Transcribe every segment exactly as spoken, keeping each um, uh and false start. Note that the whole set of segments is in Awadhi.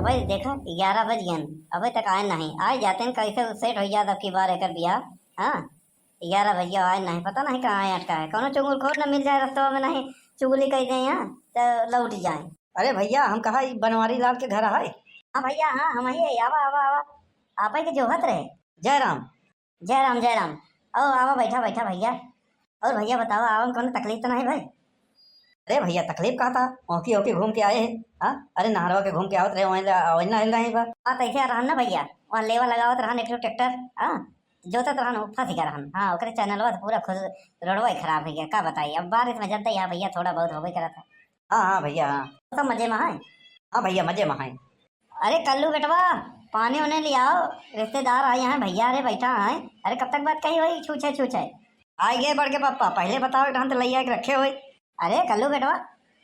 भाई देखा, ग्यारह बज गयन, अबे तक आए नहीं। आए जाते हैं, कैसे सेट हो जात अब की बार एकर बियाह। हाँ, ग्यारह बज गया, आए नहीं, पता नहीं कहाँ आए अटका है। कौनो चुगलखोर न मिल जाए रस्तवा में, नहीं चुगली कह दे यहाँ तो लौट जाए। अरे भैया, हम कहा ई बनवारी लाल के घर है? हाँ भैया, हाँ, हम ही है। आवा, आवा, आवा। आप ही के जोहत रहे। जय राम। जय राम, जय राम। ओ, आवा, बैठा, बैठा भैया। और भैया बतावा, आवा में कौनो तकलीफ तो नहीं भाई? अरे भैया, तकलीफ का था? ओकी ओकी घूम के आए हैं। हाँ, अरे नहरवा के घूम के आवत रहे, वहीं ला-, वहीं ना हिल रहे बा। हाँ, तो ऐसे रहन ना भैया, वहाँ लेवा लगावत रहन एक ठो ट्रैक्टर, हाँ, जोतत रहन, वो फंस गया रहन। हाँ, ओकरे चैनलवा तो पूरा खुद रोडवा ही खराब हो गया, का बताई। अब बारिश में जनता ही है भैया, थोड़ा बहुत होबे करत है। हाँ, हाँ भैया, हाँ। सब मजे में है? हाँ भैया, मजे में है। अरे कल्लू बेटवा, पानी उन्हें ले आओ, रिश्तेदार आए हैं भैया, अरे बैठा है। अरे कब तक बात कही हुई, छूछे छूछे। आए गए बड़के पप्पा, पहले बताओ, एक ढंग से ले आके रखे हुए। अरे कल्लू बेटवा,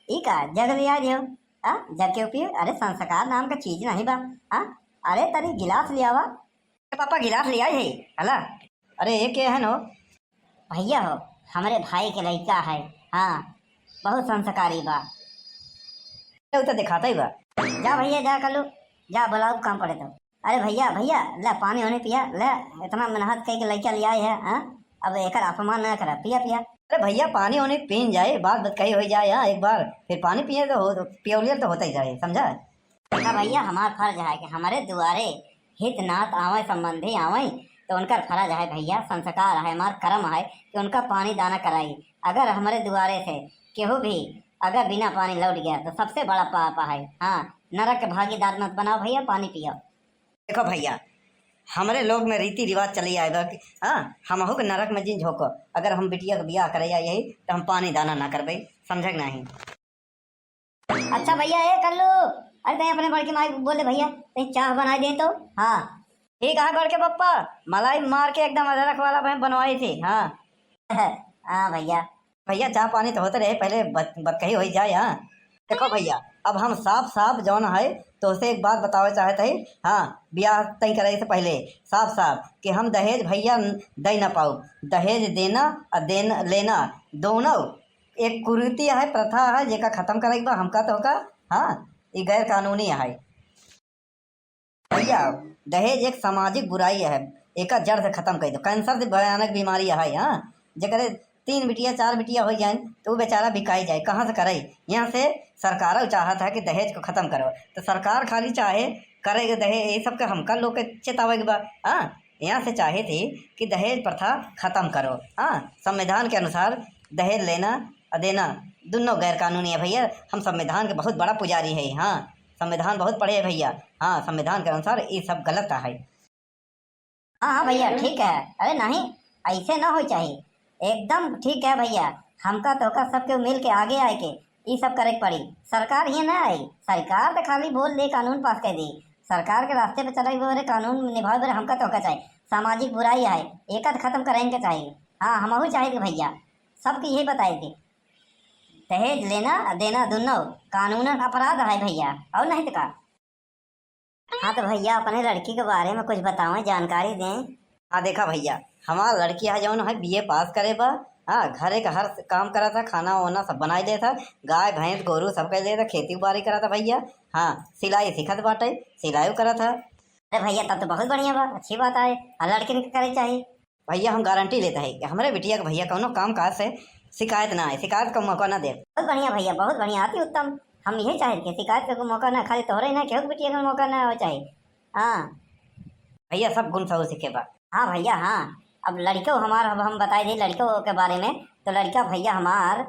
ई का जग ले आए दियो? हाँ, जग के पियो? अरे संस्कार नाम का चीज नहीं बा। हाँ, अरे तनी गिलास ले आवा। ए पापा, गिलास ले आई है, हला। अरे, ये के है नो? भैया हो, हमरे भाई के लइका है। हाँ, बहुत संस्कारी बा। ए, उ तो दिखाता ही बा। जा भैया, जा कल्लू, जा बुलाओ, काम पड़े तो। अरे भैया, भैया, ले पानी होने पिया, ले, इतना मेहनत कह के लइका ले आए है, हाँ? अब एकर अपमान ना करा, पिया, पिया। अरे भैया, पानी होने पीन जाए, बात बात कही हो जाए, हाँ, एक बार फिर पानी पिए तो हो, पियोलियल तो होता ही जाए, समझा? देखा भैया, हमार फर्ज है कि हमरे दुआरे हित नात आवे, संबंधी आवे, तो उनकर फर्ज है भैया, संस्कार है, हमार कर्म है कि उनका पानी दाना कराई। अगर हमरे दुआरे से केहू भी अगर बिना पानी लौट गया तो सबसे बड़ा पाप है। हाँ, नरक के भागीदार मत बनाओ भैया, पानी पियो। देखो भैया, हमरे लोग में रीति रिवाज चली आए बा कि, हाँ, हमहू के नरक में जिन झोंको। अगर हम बिटिया के बियाह करे आई यही तो हम पानी दाना ना करबे, समझे कि नहीं? अच्छा भैया, ए कल्लू, अरे तैं अपने बड़की माई को बोले भैया, तैं चाह बनाई दे तो। हाँ। ठीक है बड़के पप्पा, मलाई मार के एकदम अदरक वाला मैं बनवाई थी। हाँ। हाँ भैया। भैया, चाह पानी तो होते रहे, पहले बत-, बतकही होई जाए। हाँ। देखो भैया, अब हम साफ साफ जौन है, तोसे एक बात बतावे चाहत है। हाँ, बियाह तय करे से पहले साफ साफ कि हम दहेज भैया न-, दे ना पाऊ। दहेज देना और देन-, लेना दोनों एक कुरीति है, प्रथा है, जेका खत्म करे के बा हमका तोहका। हाँ, ई गैर कानूनी है। भैया, दहेज एक सामाजिक बुराई है, एका जड़ से खत्म कर दो। कैंसर से भयानक बीमारी है, हाँ, जेकरे तीन बिटिया, चार बिटिया हो जाए तो वो बेचारा बिकाई जाए, कहाँ से करे? यहाँ से सरकार चाहत है कि दहेज को खत्म करो, तो सरकार खाली चाहे करे के दहेज, ये सब के हमका लोग के चेतावे के बा। हाँ, यहाँ से चाहे थे कि दहेज प्रथा खत्म करो। हाँ, संविधान के अनुसार दहेज लेना और देना दोनों गैर कानूनी है भैया। हम संविधान के बहुत बड़ा पुजारी है। हाँ, संविधान बहुत पढ़े है भैया। हाँ, संविधान के अनुसार ये सब गलत है। हाँ, हाँ भैया, ठीक है। अरे नहीं, ऐसे ना हो चाहिए। एकदम ठीक है भैया, हमका तोहका सबके मिल के आगे आए के ई सब करे के पड़ी। सरकार ही ना आई, सरकार तो खाली बोल दे, कानून पास कर दी। सरकार के रास्ते पे चले बरे, कानून निभावे बरे हमका तोहका चाहे। सामाजिक बुराई है, एका तो खत्म करे के चाहिए। हाँ, हमहू चाहे थे भैया, सबके यही बताए थे। दहेज लेना आ देना दोनों कानूनन अपराध है भैया, और नहीं तो का। हाँ, तो भैया, अपने लड़की के बारे में कुछ बतावें, जानकारी दें। हाँ, देखा भैया, हमार लड़की है जौन है, बीए पास करे बा। हाँ, घरे का हर काम करत है, खाना वाना सब बनाई लेत है, गाय भैंस गोरू सब कर लेत है, खेती बाड़ी करत है भैया। हाँ, सिलाई सीखत बाटे, सिलाई करत है। अरे भैया, तब तो बहुत बढ़िया बा, अच्छी बात है। हर लड़किन के करे चाहिए। भैया, हम गारंटी लेत है कि हमरे बिटिया के भैया कौनो काम काज से शिकायत ना आए, शिकायत का मौका ना दे। बहुत बढ़िया भैया, बहुत बढ़िया, अति उत्तम। हम यही चाहे कि शिकायत का कोई मौका ना, खाली तोहरे ही ना, केहू के बिटिया के मौका ना आवे चाहे। हाँ। भैया, सब गुण सहुर सीखे बा। हाँ भैया, हाँ। अब लड़को हमार, अब हम बताई दी लड़को के बारे में, तो लड़का भैया हमार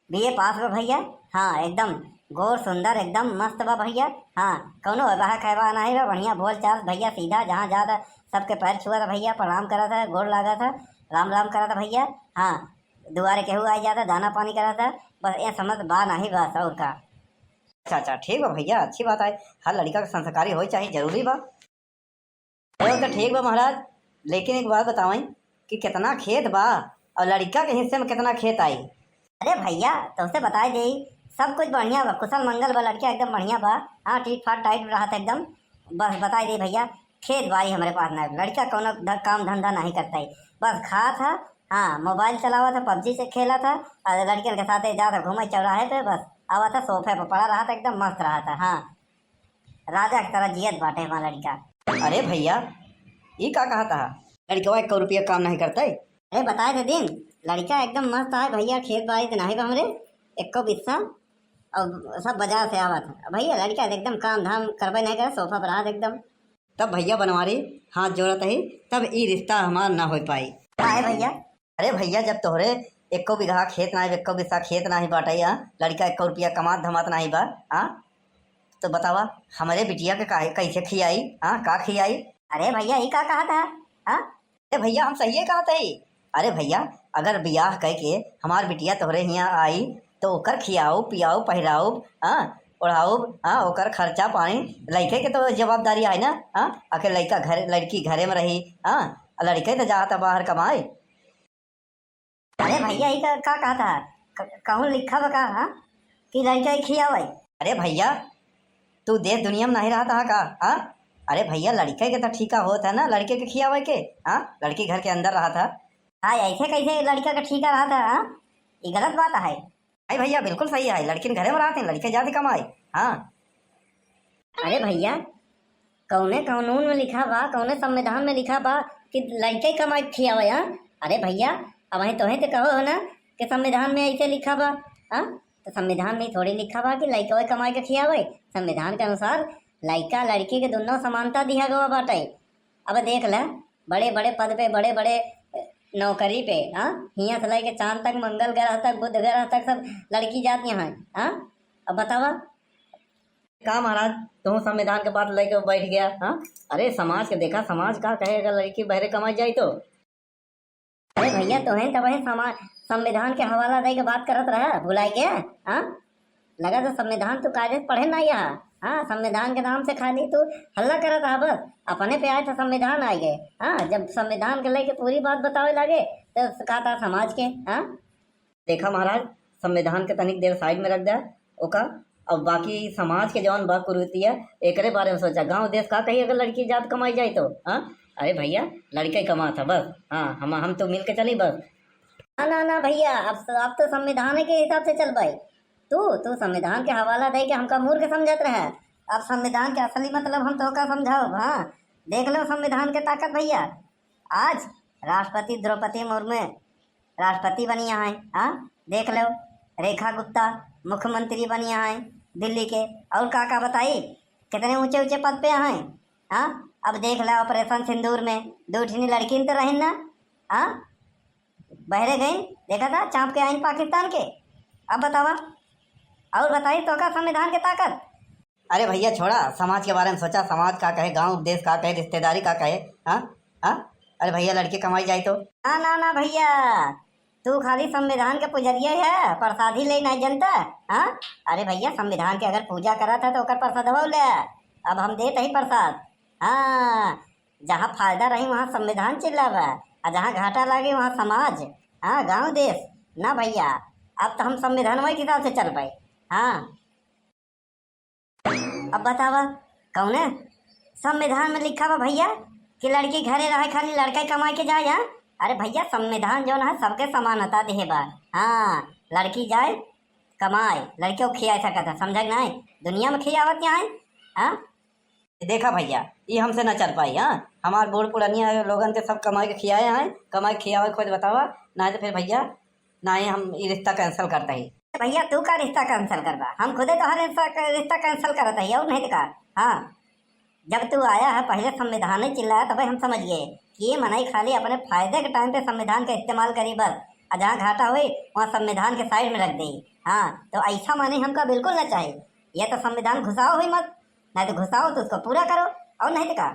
बीए पास बा भैया। हाँ, एकदम गोर सुंदर, एकदम मस्त बा भैया। हाँ, कौनो वह कहवा नहीं बा, बढ़िया बोल चाल भैया, सीधा जहाँ जात है सबके पैर छुअत है भैया, प्रणाम करत है, गोड़ लागत है, राम राम करत है भैया। हाँ, दुआरे केहू आ जात है, दाना पानी करत है, बस ये समझ बा नहीं बस और का। अच्छा, अच्छा, ठीक बा भैया, अच्छी बात है। हर लड़का के संस्कारी होई चाहिए, जरूरी बा। वो तो ठीक बा महाराज, लेकिन एक बात बतावें कि कितना खेत बा और लड़का के हिस्से में कितना खेत आई? अरे भैया, तोसे बताई दे, सब कुछ बढ़िया बा, कुशल मंगल बा, लड़का एकदम बढ़िया बा। हाँ, ठीक ठाक टाइट रहत एकदम। बस बताई दे भैया, खेत बाड़ी हमरे पास ना, लड़का कौनो ध-, काम धंधा नहीं करता है, बस खात है, हाँ, मोबाइल चलावत है, पबजी से खेलत है, और लड़कियन के साथे जात है घूमे चौराहे पे, बस आवत है सोफे पे पड़ा रहत है, एकदम मस्त रहत है। हाँ। राजा की तरह जियत बाटे हमार लड़का। अरे भैया, ई का कहत हा? लड़कवा एक्को रुपया काम नहीं करते? अरे बताए थे दिन, लड़का एकदम मस्त आए भैया, खेत बाड़ी तो नहीं बा हमरे, एक्को बिस्सा, और सब बाजार से आवत है। भैया लड़का एकदम काम धाम करबे नहीं करे, सोफा पर रहत एकदम। तब भैया बनवारी हाथ जोड़त ही, तब ई रिश्ता हमार ना हो पाई। काहे भैया? अरे भैया, जब तोहरे एक्को बीघा खेत नाही, एक्को बिस्सा खेत नाही बाटे, हाँ, लड़का एक्को रुपया कमात धमात नाही बा, हाँ, तो बतावा, हमरे बिटिया के काहे, कैसे खियाई, हाँ, का खियाई? अरे भैया, ई का कहत हा, हाँ? अरे भैया, हम सहिए कहत हई। अरे भैया, अगर बियाह कइके हमार बिटिया तोहरे हियाँ आई, तो ओकर खियाउब, पियाउब, पहिराउब, हाँ, ओढ़ाउब, हाँ, ओकर खर्चा पानी, लइके के तो जवाबदारी आए ना, हाँ, आखिर लइका घर, लड़की घरे में रही, हाँ, लड़के तो जात बाहर कमाए। अरे भैया, ई का, का कहत हा? क-, कहूँ लिखा बा का, हाँ? कि लड़का ही खियावे? अरे भैया, तू देश दुनिया में नहीं रहत हा का, हाँ? अरे भैया, लड़के के तो ठीका होत है ना, लड़के के खियावे के, हाँ? लड़की घर के अंदर रहत है। हाँ, ऐसे कैसे लड़का के ठीका रहत है, हाँ? ई गलत बात है। नहीं भैया, बिल्कुल सही है, लड़किन घरे में रहत हैं, लड़के जाते कमाए, हाँ। अरे भैया, कौने कानून में लिखा बा, कौने संविधान में लिखा बा कि लड़के कमाई के खियावे, हाँ? अरे भैया, अब वहीं तोहे तो कहो हो ना कि संविधान में ऐसे लिखा बा, हाँ? तो संविधान में थोड़ी लिखा बा कि लड़के कमाई के खियावे। संविधान के अनुसार लड़का लड़की के दोनों समानता दिया गवा बाटे। अब देख ले, बड़े बड़े पद पे, बड़े बड़े नौकरी पे, हाँ, हियाँ से लेके चांद तक, मंगल ग्रह तक, बुध ग्रह तक सब लड़की जाती हैं, हाँ। अब बतावा, का महाराज, तू संविधान के बात लेके बैठ गया, हाँ? अरे समाज के देखा, समाज का कहे अगर लड़की बहरे कमाई जाए तो? अरे भैया, तोहें तबहे समाज, संविधान के हवाला दे के बात करत रहा, भुलाई के, हाँ? लगा तो संविधान तू कायदे से पढ़े ना यहाँ, हाँ? संविधान के नाम से खाली तू हल्ला करत रहा बस, अपने पे आए तो संविधान आ गए, हाँ? जब संविधान के लेके पूरी बात बतावे लागे तो कहता समाज के, हाँ? देखा महाराज, संविधान के तनिक देर side में रख दे ओका, अब बाकी समाज के जौन बा कुरीति है, एकरे बारे में सोचा। गांव देश का कही अगर लड़की जात कमाई जाए तो, हाँ? अरे भैया, लड़के कमात है बस, हाँ, हम, हम तो मिल के चली बस। ना, ना, ना भैया, अब, अब तो संविधान के हिसाब से चल भाई। तू, तू संविधान के हवाला दे के हमका मूर्ख समझत रहे। अब संविधान के असली मतलब हम तोहका समझाओ, हाँ? देख लो संविधान के ताकत भैया। आज राष्ट्रपति द्रौपदी मुर्मू राष्ट्रपति बनी हैं, हाँ? देख लो, रेखा गुप्ता मुख्यमंत्री बनी हैं दिल्ली के, और का का बताई, कितने ऊंचे ऊंचे पद पे हैं, हाँ? अब देख लो ऑपरेशन सिंदूर में दो ठिनी लड़किन तो रहिन ना, हाँ? बहरे गईन, देखा था, चाँप के आइन पाकिस्तान के। अब बतावा, और बताई तोहका संविधान के ताकत? अरे भैया छोड़ा, समाज के बारे में सोचा, समाज का कहे, गांव देश का कहे, रिश्तेदारी का कहे, हाँ? हाँ? अरे भैया, लड़की कमाई जाए तो? ना, ना, ना भैया, तू खाली संविधान के पुजरिया है, प्रसादी ले नहीं जनता, हाँ? अरे भैया, संविधान के अगर पूजा करत है तो ओकर प्रसादवा ले, अब हम देत ही प्रसाद, हाँ। जहाँ फायदा रही वहाँ संविधान चिल्लावा, आ जहाँ घाटा लागे वहाँ समाज, हाँ, गांव देश। ना भैया, अब तो हम संविधान वही हिसाब से चल पाए, हाँ। अब बतावा, कौने संविधान में लिखा बा भैया कि लड़की घरे रहे, खाली लड़का ही कमाई के जाए, हाँ? अरे भैया, संविधान जौन है सबके समानता देहे बा, हाँ, लड़की जाए कमाए, लड़के को खिया सकत है, समझा कि नहीं? दुनिया में खियावत यहाँ है, हाँ? देखा भैया, ई हमसे ना चल पाई, हाँ? हमार बूढ़ पुरनिया लोगन के सब कमाई के खियाए हैं, कमाई के खियावे खोज बतावा, ना तो फिर भैया, ना ही हम ई रिश्ता cancel करता ही। भैया, तू का रिश्ता cancel करबा? हम खुदे तोहर रिश्ता, रिश्ता cancel करत ही, और नहीं तो का? हाँ, जब तू आया है, पहले संविधान ही चिल्लाया, तबे हम समझ गए कि ये मनई खाली अपने फायदे के time पे संविधान का इस्तेमाल करी बस, और जहाँ घाटा होई, वहाँ संविधान के side में रख दे। हाँ, तो ऐसा मनई हमका बिल्कुल ना चाहिए। ये तो संविधान घुसाओ ही मत, नहीं तो घुसाओ तो उसको पूरा करो, और नहीं तो का।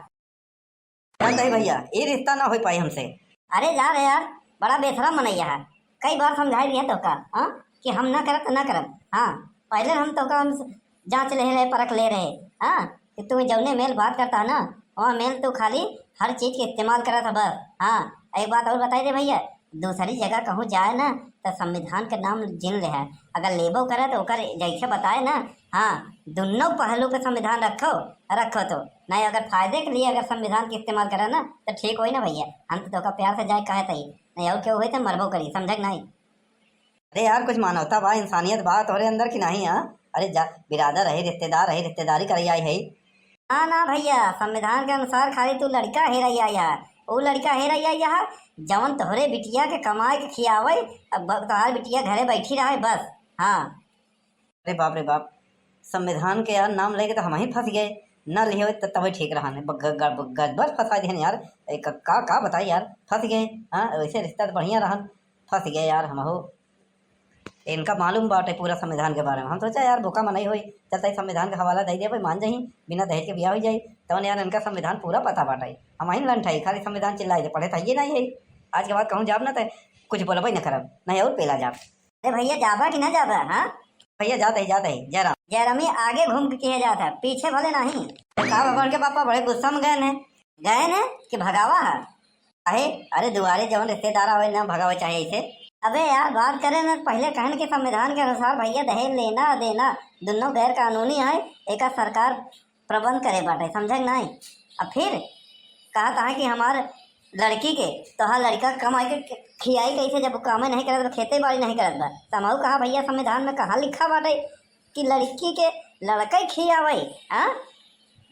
जानता है भैया, ये रिश्ता ना हो पाई हमसे। अरे जा रे यार, बड़ा बेशरम मनैया है। कई बार समझाई दिया तोका, हाँ, कि हम ना करब तो ना करब। हाँ, पहले हम तोका हम जांच ले रहे, परख ले रहे, हाँ, कि तू जौने मेल बात करता है ना, वहाँ मेल तू खाली हर चीज के इस्तेमाल करत है बस। हाँ, एक बात और बताई दे भैया, दूसरी जगह कहूँ जाए ना, तो संविधान के नाम जिन ले है। अगर लेबो करे तो ओकर जैसे बताए ना, हाँ, दुन्नो पहलू पे संविधान रखो, रखो तो। नहीं, अगर फायदे के लिए अगर संविधान के इस्तेमाल करे ना, तो ठीक होई ना भैया। हम तो तोका प्यार से जाए कहे तही, नहीं और केहू होई तो मरबो करी, समझे कि नहीं? अरे यार, कुछ मानवता बा, इंसानियत बा तोहरे अंदर कि नहीं, हाँ? अरे जा, बिरादर है, रिश्तेदार है, रिश्तेदारी करे आई है। ना, ना भइया, संविधान के अनुसार खाली तू लड़िका हेरइ आया है, ऊ लड़िका हेरइ आया है, जवन तोहरे बिटिया के कमाए के खियावइ, अब ब-, तोहार बिटिया घरे बैठी रहइ बस। हाँ। अरे बाप रे बाप, संविधान के यार नाम लेके तो हमहीं फँस गए, न लिहे होइत त तबे ठीक रहन, ब-, ग-, ग-, गजबर फँसा दिहन यार। ए, क-, का, का बताई यार, फँस गए। हाँ, वैसे रिश्ता तो बढ़िया रहन, फँस गए यार हमहू। इनका मालूम बाटे पूरा संविधान के बारे में। हम सोचा यार बोका मनई होई, चलता ही संविधान के हवाला दे देबे, मान जाही, बिना दहेज के बियाह हो जाई। तवन यार इनका संविधान पूरा पता बाटे। हमहीं लंठ हई, खाली संविधान चिल्लाई दे, पढ़े त हइये नाहीं है। आज के बाद कहूँ जाब ना त कुछ बोलबे न करब, नाहीं और पेला जाब। अरे भइया, जाबा कि ना जाबा, हाँ? भइया, जात ही, जात ही, जयराम। जयरामी आगे घूम के किहे जात है, पीछे भले नाहीं। का बा बड़के पापा, बड़े गुस्सा में गए ने, गए ने कि भगावा है? अहे, अरे दुआरे जवन रिश्तेदार आवे ना भगावे चाहे ऐसे। अबे यार, बात करे ना, पहले कहन के संविधान के अनुसार भइया दहेज लेना देना दुनो गैर कानूनी है, एका सरकार प्रबंध करे बाटे, समझे कि नाहीं? अब फिर कहत है कि हमार लड़की के, तोहार लड़िका कमाई के खियाई कैसे, जब कामे नहीं करत बा, खेते बाड़ी नहीं करत बा, त हमहू कहा भइया संविधान में कहाँ लिखा बाटे कि लड़की के लड़कई खियावे, हाँ?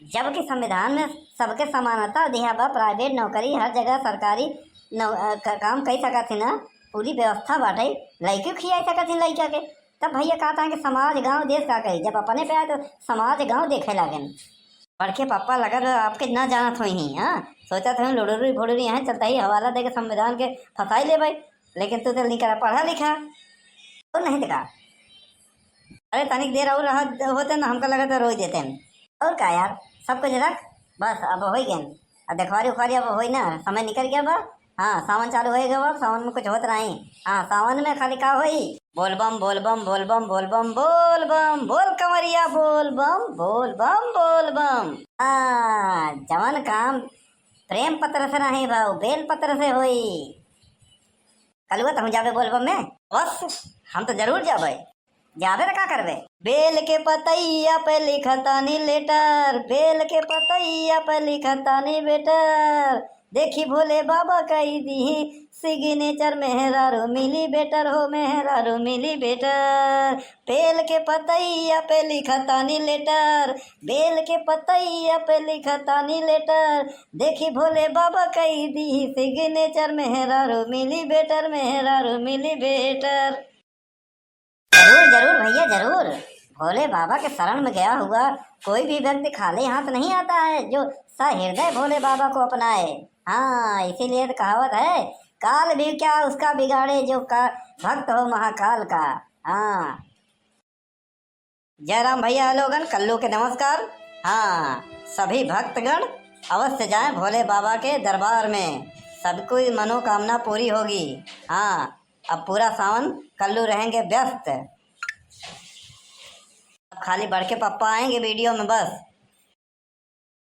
जबकि संविधान में सबके समानता दिहा बा, प्राइवेट नौकरी, हर जगह सरकारी नौ-, अ, क-, काम कई सकत ही ना, पूरी व्यवस्था बाटे, लड़कियों खियाई सकत ही लड़का के। तब भइया कहत है कि समाज गाँव देश का कही, जब अपने पे आए तो समाज गाँव देखे लागेन। बड़के पापा लगत आपके ना जानत होई ही, हाँ? सोचत होई लुड़ुरी फुड़ुरी यहाँ चलता ही हवाला देके संविधान के फंसाई लेबे, लेकिन तू तो नहीं करा पढ़ा लिखा, और नहीं तो का? अरे तनिक देर और रहा होते ना, हमका लगत है रोई देते हैं। और का यार, सब कुछ रख, बस अब होई गए। अब देखवारी उखवारी अब होई ना, समय निकल गया बा। हाँ, सावन चालू होई गया बा, सावन में कुछ होत नहीं। हाँ, सावन में खाली का होई? बोलबम, बोलबम, बोलबम, बोलबम, बोलबम, बोल कंवरिया, बोलबम, बोलबम, बोलबम। हाँ, जवन काम प्रेम पत्र से नहीं बा, उ बेल पत्र से होई। कलुआ, तहूँ जाबे बोलबम में? बस, हम तो जरूर जाबे। जाबे त का करबे? बेल के पतैया पे लिखतानी लेटर, बेल के पतैया पे लिखतानी बेटर। देखी भोले बाबा कई दीही सिग्नेचर, मेहरारू मिली बेटर हो, मेहरारू मिली बेटर। बेल के पतैया पे लिखतानी लेटर, बेल के पतैया पे लिखतानी लेटर। देखी भोले बाबा कई दीही सिग्नेचर, मेहरारू मिली बेटर, मेहरारू मिली बेटर। जरूर, जरूर भइया, जरूर। भोले बाबा के शरण में गया हुआ कोई भी व्यक्ति खाली हाथ नहीं आता है, जो सहृदय भोले बाबा को अपनाए। हाँ, इसीलिए तो कहावत है, "काल भी क्या उसका बिगाड़े, जो का भक्त हो महाकाल का।" हाँ। जय राम भइया लोगन, कल्लू के नमस्कार। हाँ, सभी भक्तगण अवश्य जाएं भोले बाबा के दरबार में, सबकी मनोकामना पूरी होगी। हाँ, अब पूरा सावन कल्लू रहेंगे व्यस्त। अब खाली बड़के पप्पा आएंगे वीडियो में बस।